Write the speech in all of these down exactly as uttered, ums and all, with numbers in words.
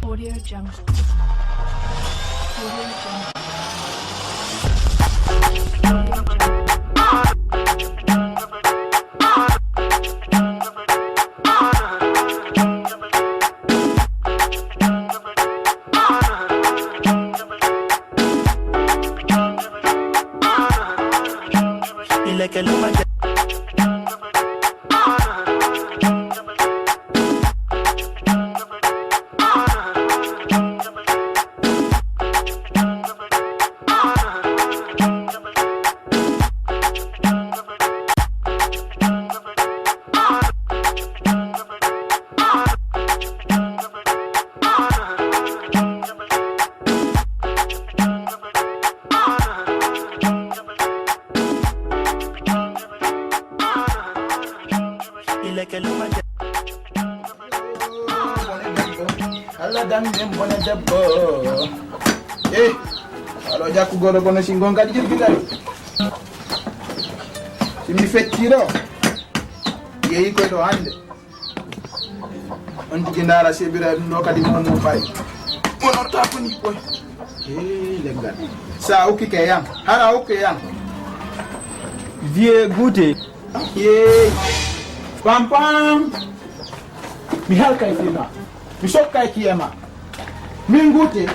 Audio Jungle. Audio Jungle. Allah danmi en bone debbo. Eh, aɗo jakku goɗo kono si ngon kadi jirgitari. Si mi fecciro, yehi koy ɗo hannde. On tigi ndaara seɓira ɗum ɗo kadi mon no fayi. Mon orta ko ni koy. Eh, leggal. Sa ukki ke yan. Hara ukke yan. Vieux goûter. Yeey. Pam pam. Mi halkay fima. Mi sokkay kiye ma. Min gutte.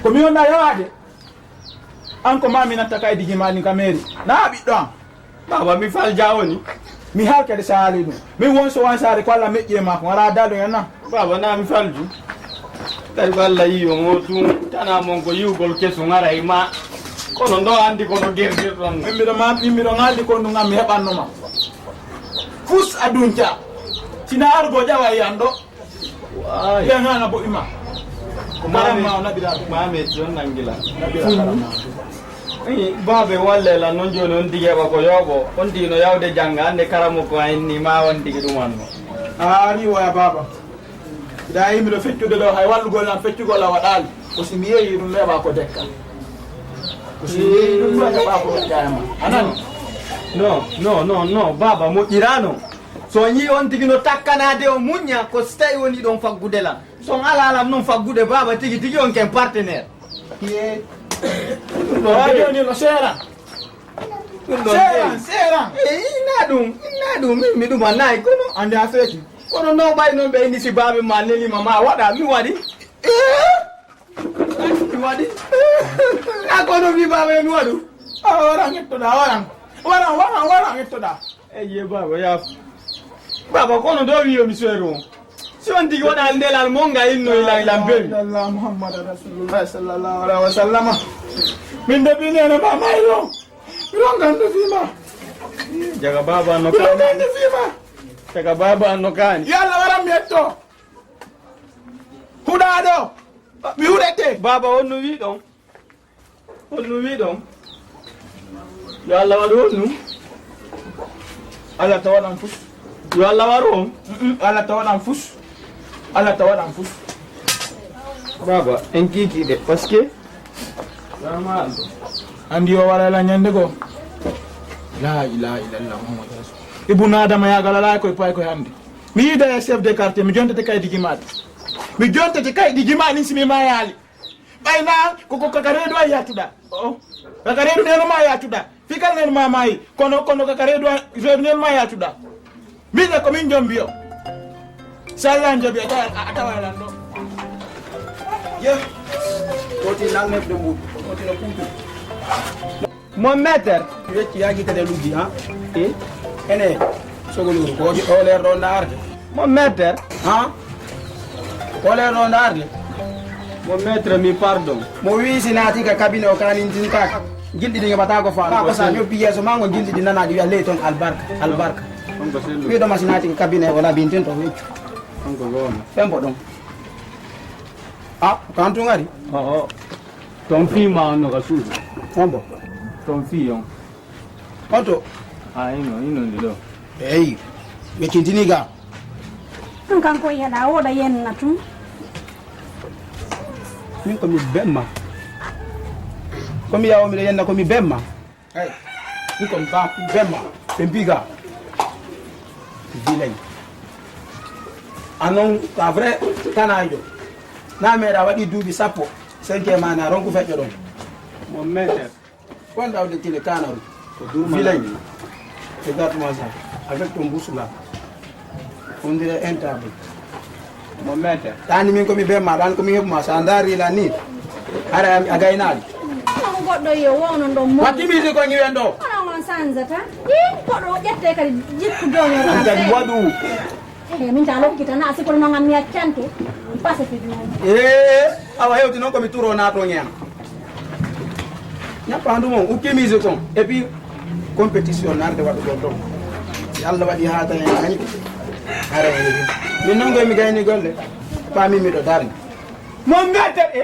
Ko mi wonda yawaade. An ko ma mi natta kay digi ma ɗin ka meeri. Na ɓiɗɗo am. Baba mi falja woni. Mi halkede saali ɗum. Min won so wan saare ko Allah meƴƴi e ma ko ngara dado yana. Baba na mi falju. Tawi ko Allah yiyo mo tun tana mon ko yiwgol kesu ngara e ma. Kono ndo andi kono gerdir ɗon. Min mbiɗo ma min mbiɗo ngaldi kon ɗum am mi heɓanno ma. Fus adunja. Sina argo ƴawa e an ɗo. Ɓe ngana boɗɗi ma. Ko maram ma o naɓira. Mame ti on nangila. Naɓira karam ma. Baabe wallela noon jooni on tigi heɓa ko yooɓo on tigi no yawde jannga hannde karamoko en ni ma on tigi ɗum anno. A ari woya baaba. Mbiɗa yii mbiɗo feccude ɗo hay wallugol am feccugol a waɗaali. Ko si mi yeeyi ɗum heɓa ko dekka. Ko si mi yeeyi ɗum ɗo heɓa ko ƴaama. A nani? No, no, no, no, baaba moƴƴirano. So on yii on tigi no takkanaade o muñña ko si tawi woni ɗon faggude lan. So on alaa lan non faggude baaba tigi tigi on ken partenaire. Yee. Ɗum ɗon Wa de. Joni no seera. Ɗum ɗon Seera, de. Seera. E inna ɗum, inna ɗum, min mi ɗuma nayi kono. Ande a feeti. Kono no ɓay non ɓe indi si baabe ma nelima ma waɗa mi waɗi. Eh? Mi waɗi. A kono mi baabe mi waɗu. A waran hettoɗa, waran. Waran, waran, waran hettoɗa. Eyye baba yaaf. Baba kono do wiyo mi soyro on. Si on tigi waɗa ndelal mo nga inno ila ila mbemi. Allah Muhammad Rasulullah sallallahu alaihi wasallam. Min de binene ma mayro. Rongan do fima. Jaga baba no kani. Rongan do fima. Jaga baba no kani. Yalla waran mi etto. Huɗa ɗo. Mi huɗete. Baba on no wi ɗon. On no wi ɗon. Yo Allah waɗu on ɗum. Allah tawaɗan fus. Yo Allah waɗu on. Mm-mm, Allah tawaɗan fus. Allah tawaɗan fus. Baba en kiikiiɗe parce que. Andi o wara la ñande goo. La ilaha illallah Muhammad Rasul. Ibnu Adama yagal alaa koye payi koye hannde. Mi yiida e chef de quartier mi jontete kaydi jimaɗi. Mi jontete kaydi jimaɗi si mi mayaali. Ɓay na ko ko kaka reedu ay yattuɗa. O kaka reedu nenu ma yattuɗa. Fikal nenu ma mayi kono kono kaka reedu reedu nenu ma yattuɗa. Min ne ko min jombi o. Sallan jobi a tawa a tawa lan ɗo. Ye. Koti nan ne de mbuɗu. Koti no kuutu. Mon maître. Wecci yagitede luggi ha. E ene sogoluru ko oje ɗo ler ɗo ndarde. Mon maître. Ha. Ko ler ɗo ndarde. Mon maître mi pardon. Mo wi si naati ka kabine o kanintintaka. Gilɗi ɗi heɓata ko faala ko sa ñoppi yeeso ma ngo gilɗi ɗi nana ɗi wiya ley toon albarka albarka. Wiɗoma si naati ka kabine o labintinto weccu. Fembo ɗon. A ko an tun ari. Toon fii ma on no ka suudu. On bo. Toon fii on. On to. A ino ino ndi ɗo. Eyi. Weccintini ga. An kan ko yeɗa woɗa yenna tun. Min ko mi bemma. Ko mi yawo miɗo yenna ko mi bemma. Eyi. Min ko mi bemma. Ɓe mbiga. Bilay. Anon ka vrai tanajo. Na meeɗa waɗi duuɓi sappo, cinquième année, a ronku feƴƴo ɗon. Mon maître. Kon ɗawde tile kanaru. Ko durma. Filay. Exactement ça. Avec ton bouche là. On dirait un table. Mon maître. Tani min ko mi be ma, ɗan ko mi heɓu ma, sa ndaari la ni. Hara a gaynaali. Onon goɗɗo yo wowno ɗon mo. Watti musique ko ñiwen ɗo. Onon on sanzata. Ii, goɗɗo o ƴette kadi jikku dow yo. An kadi waɗu. Eh, min ta lokkita na, si kono noon mi accante, mi pasa fi ɗum. Eh, awa hewti noon ko mi turo naato ñeena. Ñappandu mon, ukki musique on. Et puis, compétition narde waɗugol ɗon. Si Allah waɗi haa tawi en gañi, hara en yehi. Min noon koye mi gayni golle, ɓa min miɗo darni. Mon mette e.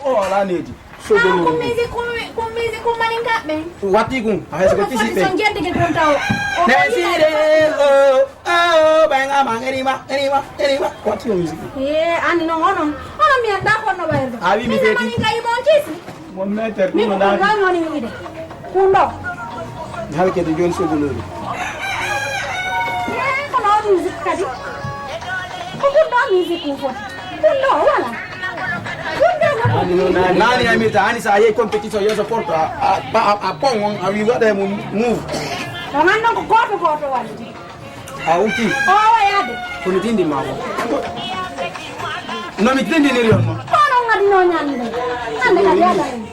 O alaa needi. Sogolu. Ah, ko musique, ko mi-, ko musique, ko maninkaɓe. Watti kun, a hay so ko tisi ɓe. Son gerte ke kun taw. O ne sire, o, o, ɓay nga ma, ngeni ma, ngeni ma, ngeni ma. Watti o musique. Eh, an no hono, hono mi anda ko no wayde. A wi mi feti. Maninka yi mon kisi. Mon meter. Min ko ɗum ɗo noon mi wiide. Ɗum ɗo. Halkede jooni sogolori. Eh, kono on musique kadi. Ko ɗum ɗo musique ɗum foti. Ɗum ɗo, voilà. Ɗum ɗo no. Nani a mita, ani sa yehi compétition, yeeso porto, a, a, a, a pon on, a wi waɗa e mum move. On annon ko gooto gooto walla. A ukki? O wayaade. Ko mi tindi ma ko. No mi tindiniri on noon. Kono ngadno ñande. Ñande kadi ala en.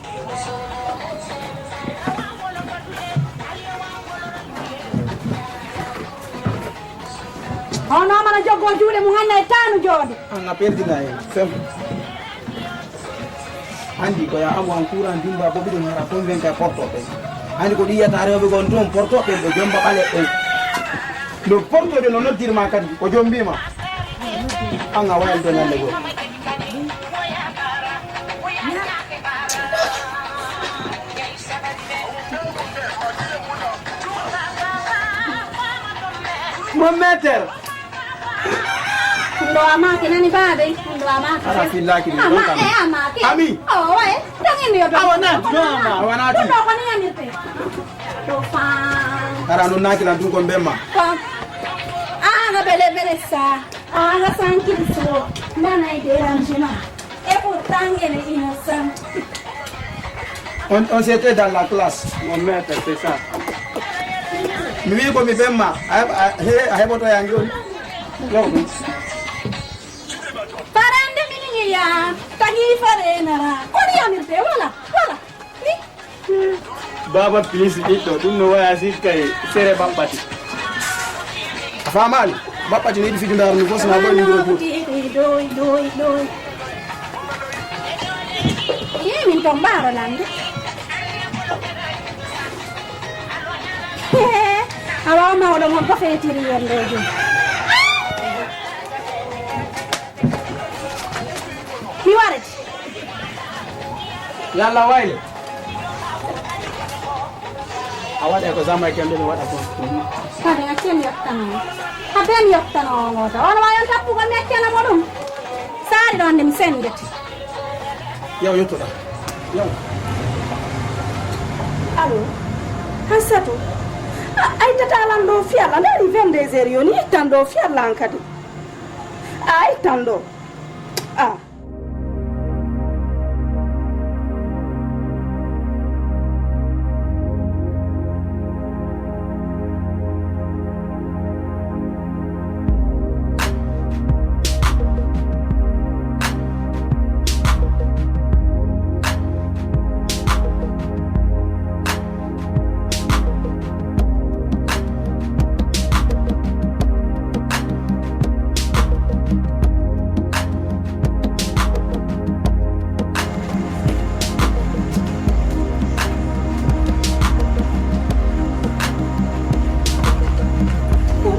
Ono mana joggo juuɗe mum hanna e taanu joode. An a perdina en. Fem. Anndi ko ya amu an kuuran dimba bobi ɗum hara convainca portoɓe. Anndi ko ɗi yiyata rewɓe gon toon portoɓe ɓe jomba ɓale ɓen. No portoɓe no noddirma kadi ko jombima. An a wayal donande goo. Mon meter. Ɗum ɗo a maaki nani baabe, ɗum ɗo a maaki. Ara fillaaki mi. A ma-, e a maaki. Ami. O waye, ɗum inni yo ɗum. Awa naati, no ama. Awa naati. Ɗum ɗo ko ni yamirte. Ɗo faa. Ara non naaki lan ɗum kon ɓen ma. Ko. Aga bele bele sa. Aga sankil so. Nana e dérangement. Et pourtant, elle est innocente. On, on s'était dans la classe. Mon maître, c'est ça. Mi wi ko mi ɓen ma. A heɓ-, a, he, a heɓoto ya ngi on. Yo. Farande mini ya. Tagi fare nara. Ko ni yamirte, voilà, voilà. Wi. Baaba, please, ɓiɗɗo, ɗum no waya si kay sere ɓaɓɓati. A faamaali? Ɓaɓɓati no yiɗi fijude, arani fof, sina ɓoy ɗum ɗo. Ɗoy, ɗoy, ɗoy. Ee, min ton mbaaro nande. Awa, o mawɗo mon ko feetiri yonde jum. Mi warete. Yalla wayle. A waɗa ko zama e kemɓe mi waɗa kon. Kadi a ken yottano. A ben yottano o ngota. On wayon tappu ko meccana mo ɗum. Saari ɗon nde mi sendete. Yaw yottoɗa. Yaw. Allo. Hassatu. A, ay tata lan ɗo fiyalla. Ndari vingt-deux heures yoni ittan ɗo fiyalla an kadi. A ittan ɗo. A.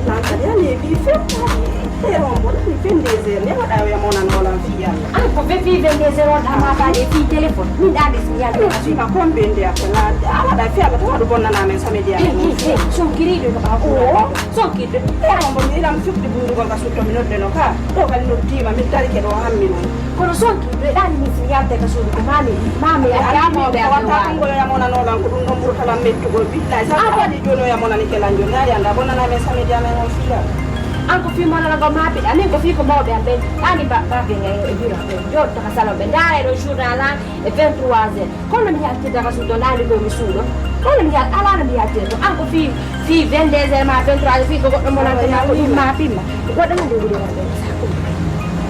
Lan kadi ani e ɓii few. Heero on mboɗo mi vingt-deux heures ne waɗa oya monanolan fii yalla. An ko be fii vingt-deux heures on ɗama faade fii téléphone. Min ɗa ɓe si yalla. Sima kon be nde appel a waɗa fii yalla to waɗu bonnana men samedi amen. Hey, hey, hey, son kiriɗo ko ɓa ko. Son kiriɗo. Heero on mboɗo ilam fukki buurugol ka sutto mi nodde no ka. Ɗo kadi noddiima min tarike ɗo hammi non. Kono son kiriɗo e ɗani min si yalta ka suudu ko mami, mami a yamo be a wata ko ngoya monanolan ko ɗum ɗon ɓurtalan mettugol billahi sa ko waɗi jono ya monani kelan joni ari anda bonnana men samedi amen on fii yalla. An ko fii mo nana ko maapiɗa, min ko fii ko mawɓe am ɓen. Ɗaani ba-, babe ngen e biro am ɓen. Jooɗoto ka salon ɓe ndaara e ɗo journal an e vingt-trois heures. Kono mi yaltirta ka suudu, ɗaani ko mi suuɗo. Kono mi yal-, alaa no mi yaltirta. An ko fii, fii vingt-deux heures ma vingt-trois heures, fii ko goɗɗo mo nanta ma ko ɗum maapiɗa. Ko goɗɗo nande wuli ran ɓen. Sa ko mi.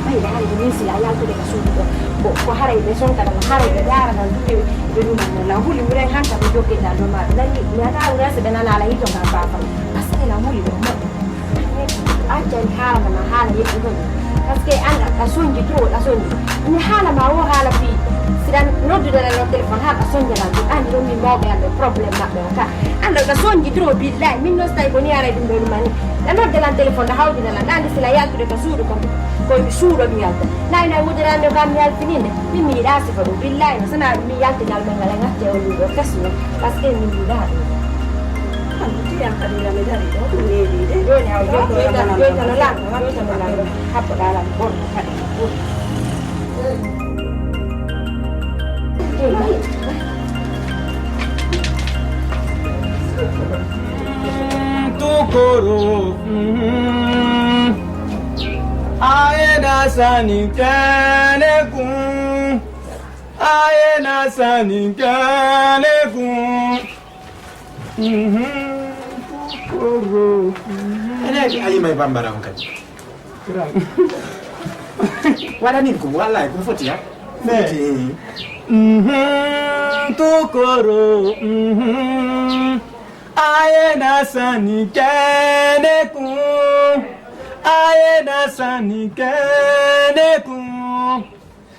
Mayda hannde min sila yaltude ka suudu ɗo. Ko, ko haray ɓe sonkata, ko haray ɓe ndaarata duɗe ɓe ɗum am. Na huli wuren hanta ko jokkiɗa ɗo ma. Nani, mi ata wuren se ɓe nana ala hito ka baafam. Parce que na huli ɗo moƴƴo. Accani haalana ma haala yeɗɗuɗo ɗum. Parce que an a sonji trop, a sonji. Mi haala ma wo haala fii. Siɗan noddude lan o téléphone, haa a sonja lan ɗum. An ɗum min mawɓe am ɓe problème maɓɓe o ka. An ɗo ka sonji trop, billahi. Min non so tawi ko ni aray ɗum ɗo ɗum ani. Ɗa nodde lan téléphone, ɗa hawjina lan. Ɗa andi sila yaltude ka suudu ko, ko mi suuɗo mi yalta. Nayi nayi wudere an ɗo kam mi yalfininde. Min mi yiɗa sifa ɗum. Billahi no sana ɗum mi yaltinal men ngal e ngacce o ɗum ɗo fesno. Parce que min mi yiɗa ɗum. An, tiyan kadi nga mi dari ɗo, ɗum neeɓi de. Jooni awa, jooni, jooni tan o lan, jooni tan o lan. Happoɗaa lan, ɓorno paɗe, ɓorno. Tukoro, mm, ayena sani kene kun. Ayena sani kene kun. Mhm. Koro. Ene a yimay bambara on kadi. Waɗani ko wallahi ko foti ha. Foti. Mhm. Tukoro. Mhm. Ayena sani kene kun. Ayena sani kene kun.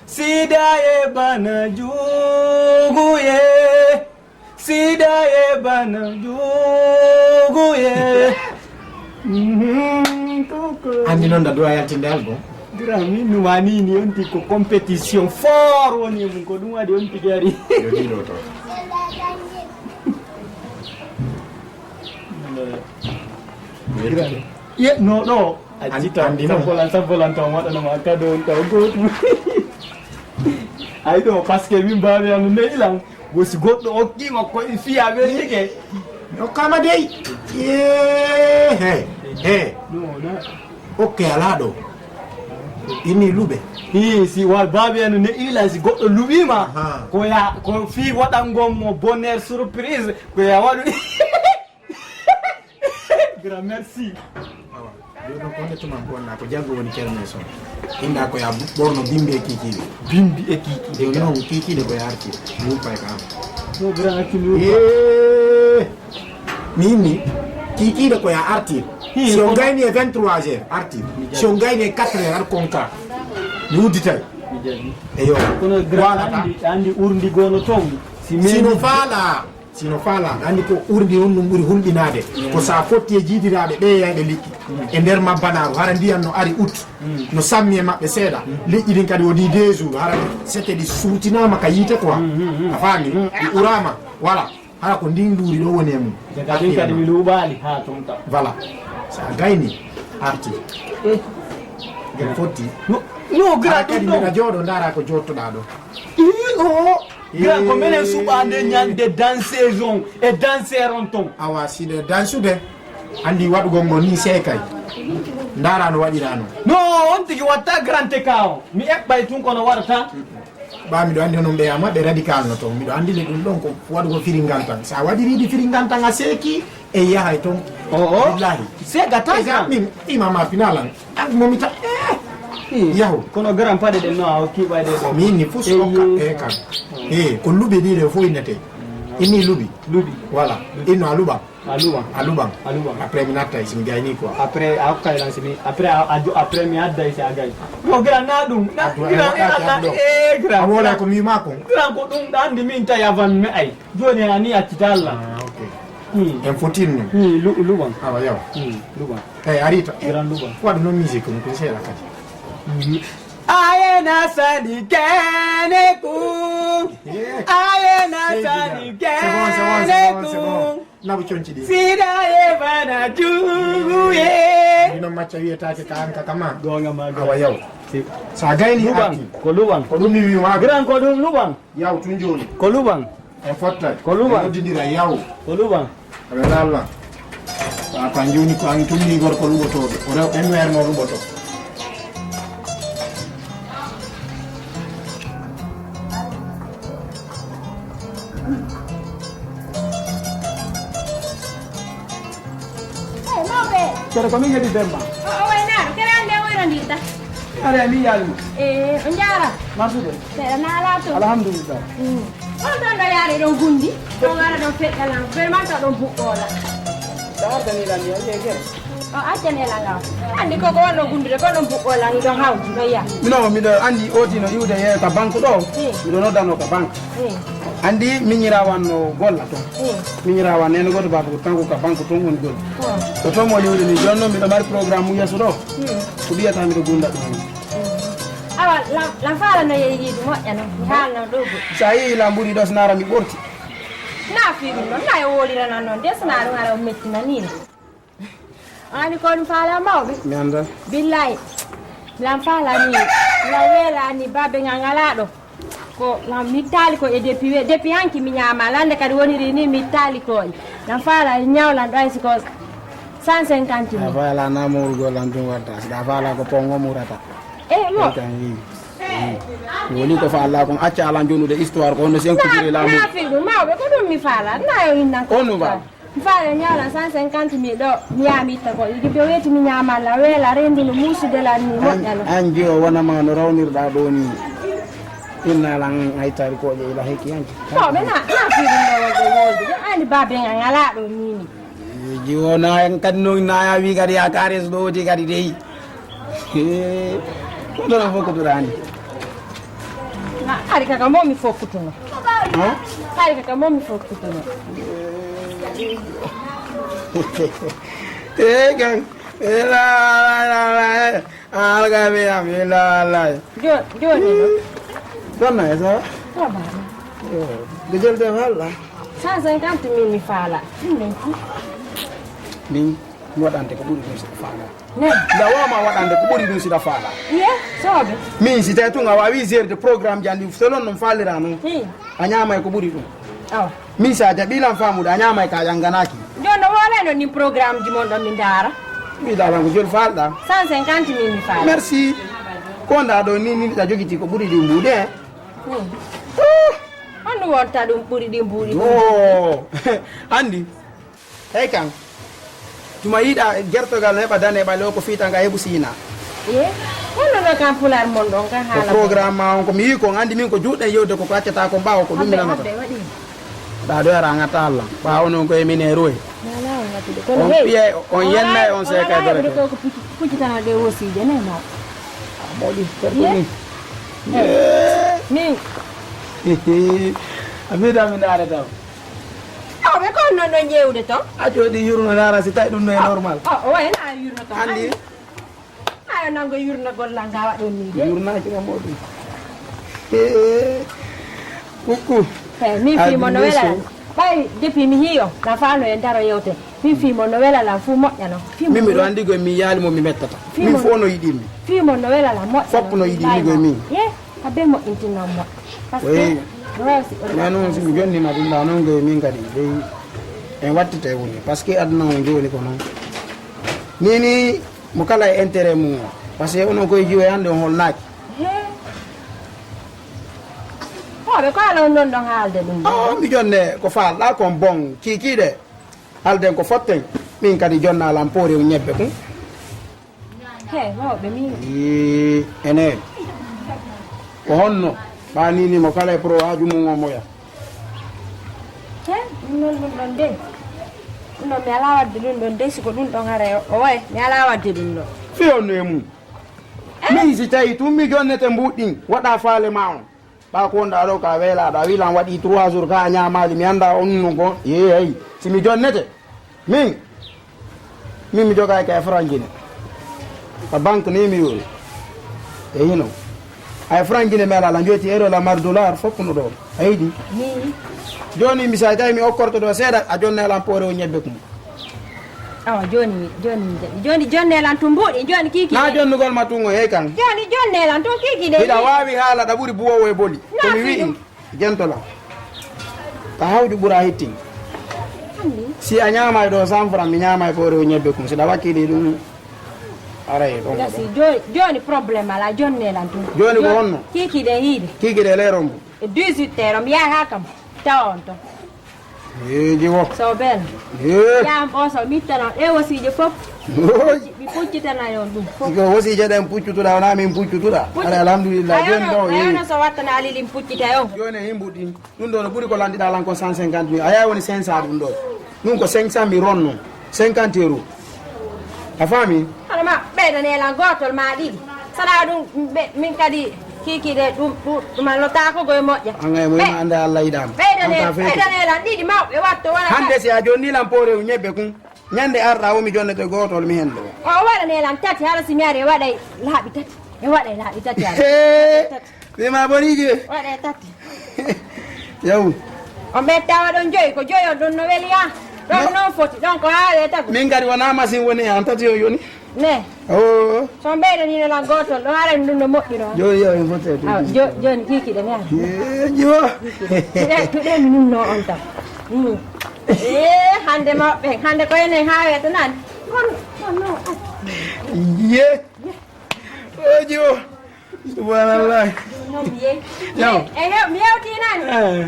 Sida ye bana jugu ye. Sida ye bana jugu ye. Mhm, koko. Andi noon da duwa yaltinde album. Dura min numa ni ni on tigi ko compétition fort woni e mum ko ɗum waɗi on tigi ari. Yo ɗiɗo to. Ye, no, ɗo. A an-, jita, andi non. Sambolan, sambolan taw waɗanama cadeau on taw gootum. Ay ɗo, parce que min mbaawi an ne ilan. Wo si goɗɗo okkima ko e fiya weltike. Mi okkama dey. Ye, he, he. No, no. Okke alaa ɗo. Inni luɓe. Hi, si wa baabi en ne ilan si goɗɗo luɓima. Aha. Ko ya, ko fi waɗangon mo bonheur surprise. Ko ya waɗu. Grand merci. Awa, jooni noon ko honde tuma ko wonna ko jaggo woni kermes on. Inda ko ya bu-, ɓorno bimbi e kikiɗe. Bimbi e kikiɗe. Jooni noon kikiɗe ko ya arti. Wuppa e ka am. No grand accu mi wuppa. Eh, mi inni kikiɗe ko ya arti. Hi, si on kono gayni e vingt-trois heures, arti. Mi jaɓi. Si on gayni e quatre heures, ar konka. Mi udditay. Mi jaɓi. Eyo. Kono grand andi, andi urndi gono toon. Si sino faala. Sino faala, andi ko urndi on ɗum ɓuri hulɓinaade. Mm. Ko sa fotti e jiidiraaɓe ɓe yayɓe liƴƴi. Mm. E nder mabbanaaru, hara ndiyan no ari ut. Mm. No sammi e maɓɓe seeɗa. Mm. Liƴƴi ɗin kadi woni deux jours, hara sete ɗi suutinaama ka yiite quoi. Mm, mm, mm. A faami? Mm. Ɗi uraama. Voilà. Hara ko ndin luuri ɗo woni e mum. Daga ɗin kadi mi luuɓaali haa ton kam. Voilà. Sa gayni, arti. Eh. Ɗum fotti. No, no, hara grand kadi ɗum ɗon. Mbiɗa jooɗo, ndaara ko jooɗtoɗaa ɗo. Ii, o. Grand, ko minen suɓaande ñande danseuse on e danseur on ton. Awa, si ɗe dansude, anndi waɗugol ngol ni seekay. Ndaara no waɗiraa non. No, on tigi watta grand te ka on. Mi eɓɓay tun kono waɗata. Ɓaa miɗo anndi onon ɓe yama ɓe radical no ton. Miɗo anndi le ɗum ɗon ko waɗugol firingal tan. Sa waɗiriɗi firingal tan a seeki, e yahay toon. O, o. Billahi. Seegata. Ega, min imama finalan. Ak momita. Eh. Yahu. Kono garan paɗe ɗen no a hokki ɓayde ɗo. Min ni fus okka e kan. Eh, ko luɓi ɗi ɗe fof innete. Inni luɓi. Luɓi. Voilà. Inno a luɓan. A luɓan. A luɓan. A luɓan. Après mi natta si mi gayni quoi. Après a hokka lan si mi. Après a, a, après mi adda si a gay. Mo gran na ɗum. Na gran ina na. Eh, gran. A wona ko mi ma ko. Gran ko ɗum ɗan di min ta yavan me ay. Jooni a ni accita Allah. Ah, ok. Hmm. En fotin no. Hmm, lu-, luɓan. Awa, yaw. Hmm, luɓan. Eh, arita. Gran luɓan. Waɗu noon musique on, ko seeɗa kadi. Mhm. Ayena sani kene ku. Eh. Ayena sani kene ku. C'est bon, c'est bon, c'est bon, c'est bon. Nabu conci ɗi. Sida e bana jugu ye. Ino macca wiyetaake ka an ka kama. Gonga ma. Awa, yaw. Si. Sa gayni luɓan, arti. Ko luɓan. Ko ɗum mi wi ma. Gran ko ɗum luɓan. Yaw tun jooni. Ko luɓan. En fottay. Ko luɓan. En noddindira yaw. Ko luɓan. Aɓe lalla. Papa, jooni ko an tumni gorko luɓotooɗo. O rew ɓen weernoo luɓoto. Hey, mawɓe! Kono ko min heɓi Demba. O, o waynaaɗo, kere an nde woyrondirta. Are mi yaali mo. E, o njaara. Marsude. Seeɗa naalaa to. Alhamdulillah. Mm. On ɗon ɗo yaade ɗon gundi, ɗon ara ɗon feƴƴalan, vraiment to ɗon buɓɓoola. Ɗo ardani lan ya, ye gere. O accani lan ngaw. Andi ko ko wonno gundude, ko ɗon buɓɓoola, ni ɗon hawti, ɗon ya. Mino, miɗo andi oti no iwde ye ka banque ɗo. Hmm. Miɗo noddano ka banque. Hmm. Andi miñirawan no golla ton. Hmm. Miñirawan nene goto baba ko kanko ka banque ton on golla. Hmm. Ko ton mo iwde ni jonno miɗo mari programme mu yeso ɗo. Hmm. Ko ɓiyata miɗo gunda ɗum. Awa, lam, lam faala no yehi yiide moƴƴa noon. Mi haalno ɗo goɗɗum. So a yehii lam ɓuri ɗo, so naara mi ɓorti. Na fii ɗum ɗon, na e woolirana noon de, so naa ɗum ara o mettina nii. Ani ko ɗum faala mawɓe? Mi annda. Billaay. Lam faala ni, lam weela ni, babe ngal ngalaa ɗo. Ko lam mittaali ko e depuis, depuis hanki mi ñaama, lande kadi woniri ni mittaali ko. Lam faala e ñawlan ɗo ay si ko cent cinquante mille. A faala na mowrugol lan ɗum watta, si ɗa faala ko pongo murata. Eh, mo. Kan yi. Woni ko fa Allah kon acca ala jonude histoire ko no sen ko jure lamu. Na fi ɗum mawɓe ko ɗum mi faala. Na yo innan ko. Onu ba. Mi faala ñawla cent cinquante mille ɗo mi yaami itta ko. Idi be weti mi ñaama la wela rendu no musude la ni moƴƴa no. An jiyo wona ma no rawnirɗa ɗo ni. Inna lan ay tari ko je ila heki yanki. Mawɓe na na fi ɗum ɗo wonde wodi. Ani babe ngal ngala ɗo ni ni. Jiwo na en kadi no na ya wi kadi ya kares ɗo wodi kadi dey. Ko ɗon fof ko ɓuraani. Na hari kaka mo mi fokkutuno. Hari kaka mo mi fokkutuno. E kan. E la la la la. Alga mi am la la. Jo joni no. Donna e sa. Tabana. Gejel de walla. Cent cinquante mille mi faala. Min waɗante ko ɓuri ɗum si faala. Nda wawma waɗande ko ɓuri ɗum siɗa faala. Iye, soobe. Min si tawi tun a wawi gérde programme ji andi selon non faalira non. A ñaamay ko ɓuri ɗum. Awa. Min sa jaɓi lan faamude a ñaamay ka yanganaki. Joni no wolay non ni programme ji mon ɗon mi ndaara. Mbiɗa lan ko joni faalɗa. Cent cinquante mille mi faala. Merci. Ko nda ɗo ni ni ɗa jogiti ko ɓuri ɗi mbuuɗe. Honɗum wonta ɗum ɓuri ɗi mbuuɗi ɗum? Andi. Hey kan. Tuma yiɗa gertogal heɓa dane ɓale o ko fiita nga heɓu siina. Ye? Honno no kan pular mon ɗon kan haala. Programme ma on ko mi yi kon andi min ko juuɗe yewde ko ko accata ko ɓawo ko ɗum mi nanata. Ɗa ɗo yara ngata Allah. Ɓawo non ko e min e roy. On piye on yenna e on seka dore. Ko pucitana de wosije ne ma. Moɗi ko ni. Min. A mi da mi nare taw. Aw ɓe kon non ɗon ƴeewde ton. A jooɗi yurno nara si tawi ɗum no e normal. O o wayna a yurno ton. Andi. Ayo nango yurno gollal nga waɗon ni de. Yurnaaki ma moɗum. Kuku. Hey, min fii mo no wela. Ɓay depuis mi hiyo na faano e ndaro yewte. Min fii mo no wela lan fu moƴƴa non. Min miɗo andi goy mi yaali mo mi mettata. Min fof no yiɗi mi. Fii mo no wela lan moƴƴa. Fop no yiɗi mi goy min. Ye. Habe moƴƴintinoo moƴƴa. Parce que mais noon si mi jonnima ɗum ɗa noon goye min kadi dey en wattita e woni parce que aduna o jooni ko noon nini mo kala e intérêt mum o parce que onon koye jiwo e hannde on holnaaki. Hoɓe ko ala on ɗon ɗon haalde ɗum. Mi jonne ko faalɗa kon bon kiikiiɗe halden ko fotten min kadi jonna lampoore o ñebbe kon. He mawɓe min. Ene ko honno ɓa nini mo kala e pro haaju mum o moya? He ɗum noon ɗum ɗon de ɗum ɗon mi ala wadde ɗum ɗon de siko ɗum ɗon hara o way mi ala wadde ɗum ɗon. Fi honno e mum? Min si tawi tun mi jonnete mbuɗɗin waɗa faale ma on. Ɓa ko wonɗa ɗo ka weelaɗo a wilan waɗi trois jours ka a ñamali mi anda on no go yeeyi si mi jonnete min min mi jogaki e franc guine a banque ni mi yori e hino ay franc guine mi ala la joyti euro la mar dollar fop no ɗo a yiɗi joni mi sa tawi mi okkorto ɗo seeɗa a jonna lan poore o ñebbe kum. Awa joni joni joni jonni lan tun mbuɗi joni kiki na jonnugol ma tun o yeey kan joni jonne lan tun kiki de hiɗa wawi haala ɗa ɓuuri buwowo e boli komi wi'i jentola ka hawju ɓuura hittin. Si a ñaamaay ɗo cent francs, mi ñaamaay poore o ñebbe kum. Si ɗa wakkili ɗum, aray ɗon. Gasi, joni, joni problème ala, joni nelan ɗum. Joni ko honno? Kiki de hiide. Kiki de leeron mbo. E dix-huit heures, mi yaha kam. Tawa on ton. Eeji wo. So bel. Ee. Yam o so mi tana ɗe wosiije fof. Oy. Mi puccitana yon ɗum fof. Ko wosiije ɗen puccutuɗa, wona min puccutuɗa. Puccu-, aray, alhamdulillah, joni ɗo, ee. Ayono so wattana alilin puccita yon. Joni e himbuɗi. Ɗum ɗo no ɓuri ko landiɗa lan ko cent cinquante mille. A yawi woni cinq cents ɗum ɗo. Ɗum ko cinq cents mille ronno. Cinquante euros. A faami? Hono ma ɓeydane lan gootol ma ɗiɗi. Sana ɗum ɓe, min kadi kikiɗe ɗum, ɗum, ɗum a lotaako goye moƴƴa. An ay mo yima anda Allah yiɗama. Ɓeydane, ɓeydane lan ɗiɗi mawɓe watto wona. Hande si a jonni lan poore ñebbe kun. Ñande arɗa wo mi jonnete gootol mi hen ɗo. O waɗane lan tati, hara si mi ari e waɗay laaɓi tati. E waɗay laaɓi tati, hara. Hee, mi ma boni je. Waɗay tati. Yaw. On ɓe tawa ɗon joyi, ko joyi on ɗon no weli ha. Ɗon non foti, ɗon ko haawe tagu. Min kadi wona machine woni an tati o yoni. Ne. Oo. So on ɓeydanino lan gootol, ɗon haray ɗum no moƴƴi ɗon. Joni yaw en fotte. Aw, jo-, joni kikiɗe mi ara. Ee, jiwo. Tuɗe, tuɗe mi nunno on tan. Mm. Ee, hande mawɓe, hande ko enen haawe to nan. Kon, kon no. Ye. O jiwo. Subhanallah. Yaw. E, e, mi yewti nan. Eh.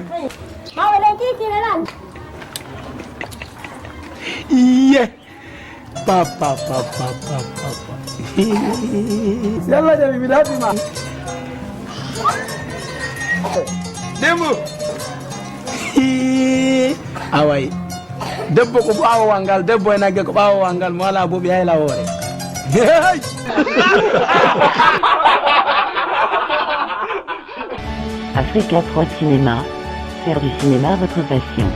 Mawɓe ɗen kikiɗe nan. Ye. Pa, pa, pa, pa, pa, pa, pa. Si Allah jaɓi, miɗa haɓɓi ma. Dembo. Away. Debbo ko ɓaawo wanngal, debbo e nagge ko ɓaawo wanngal, mo alaa booɓi hay lawoore. Hey! Africa trois Cinéma, faire du cinéma votre passion.